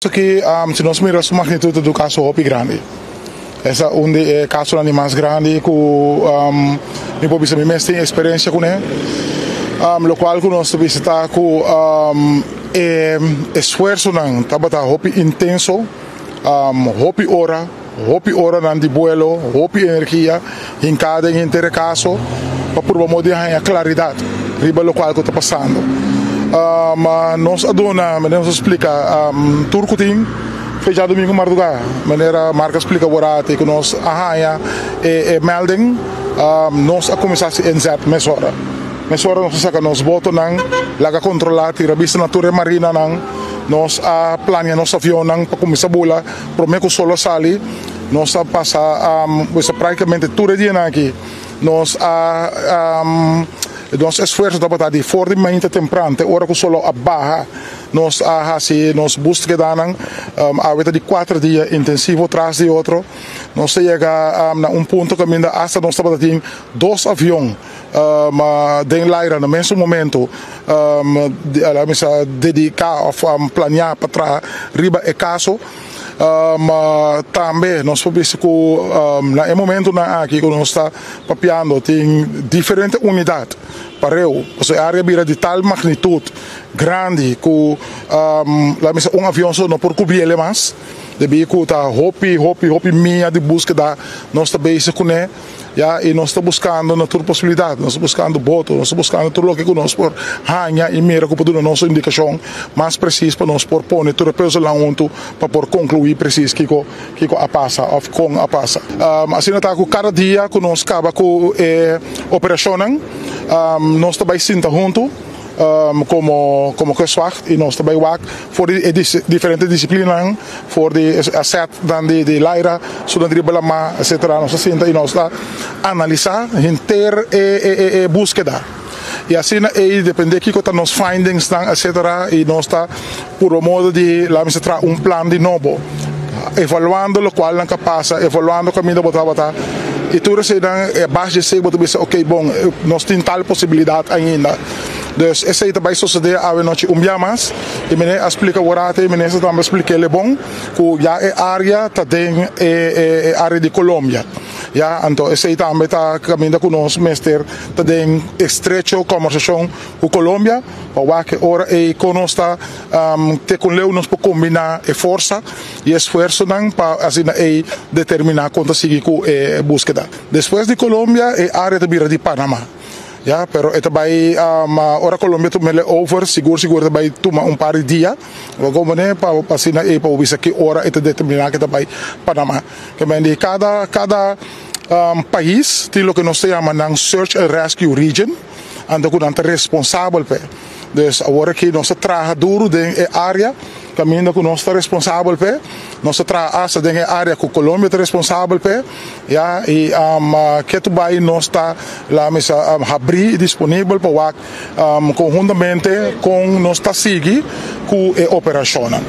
Aki, si nos mira su magnitud, ta un caso hopi grandi. Esaki ta un di e casonan mas grandi cu mi por bisa mi mes tin experiencia cu ne. Locual cu nos a ta cu e esfuersonan tabata hopi intenso, hopi ora, hopi oranan di vuelo, hopi energia den cada henter caso pa purba di haña claridad riba locual cu ta pasando. Nos a duna, manera nos a splica, tur cu tin for di diadomingo marduga, manera Mark a splica awor cu nos a haña e melding, nos a cuminsa inzet mesora. Mesora nos a saca nos botonan, laga controla, tira bista na tur marinanan, nos a plania nos avionnan pa cuminsa bula, prome cu solo sali, nos a pasa practicamente tur dia aki. Nos esfuerso tabata di for di mainta tempran, te ora cu solo a baha, nos a hasi nos buskedanan, a di 4 dia intensivo tras di otro. Nos a yega na un punto caminda hasta nos tabatin dos avion den laira na mesun momento, dedica of plania pa traha riba e caso. Tambe nos por bisa cu na e momentonan aki cu nos ta papiando tin diferente unidad pareu, e area bira di tal magnitud grandi cu la un avion so no por cubri mas, debi cu ta hopi, hopi, hopi miya di buskeda nos ta bezig cu ne. Ja, y nos ta buscando na tur posibilidad, nos ta buscando boto, nos ta buscando tur loke nos por haña y mira cu por duna nos indicacion mas precies pa nos por pone tur puzzel hunto pa por conclui precies kico a pasa of con a pasa. Asina ta cu cada dia cu nos caba cu operacion, nos ta bay sinta hunto como kustwacht y nos ta bay wak for di diferente disciplina, for di asset dan di laira, so di lama, etc. Nos ta sinta y nos ta analisa henter e buskeda. Y asina, e depende kico ta nos findings dan, etc. Y nos ta purba modo di laga traha un plan di nobo, evaluando locual a pasa, evaluando caminda bo tabata y tur esey dan e base di esey bo ta bisa: "Ok, bon, nos tin tal posibilidad ainda." Dus esey tambe ta sucede anochi un dia mas y meneer a splica awor, e minister tambe a splica bon cu ya e area ta den e area di Colombia. Ja, anto esey tambe ta caminda cu nos mester ta den estrecho conversacion cu Colombia pa cu ora e con nos ta te con leu nos por combina e forsa y esfuersonan pa asina e determina con ta sigui cu e buskeda. Despues di Colombia e area ta bira di Panama. Ja, pero e ta bay ora Colombia tuma over, sigur sigur ta bay tuma un par di dia. Como ne pa asina e pa bisa ki ora e ta determina cu ta bay Panama. Kiermen di cada pais tin loke nos ta yama nan search and rescue region, anto cu nan ta responsabel p'e. Dus awor aki nos ta traha duro den e area caminda cu nos ta responsabel p'e, nos ta traha hasta den e area cu Colombia ta responsabel p'e, ja, y cu bay nos ta laga bisa habri disponibel pa conhuntamente cu nos ta sigui cu e operacion.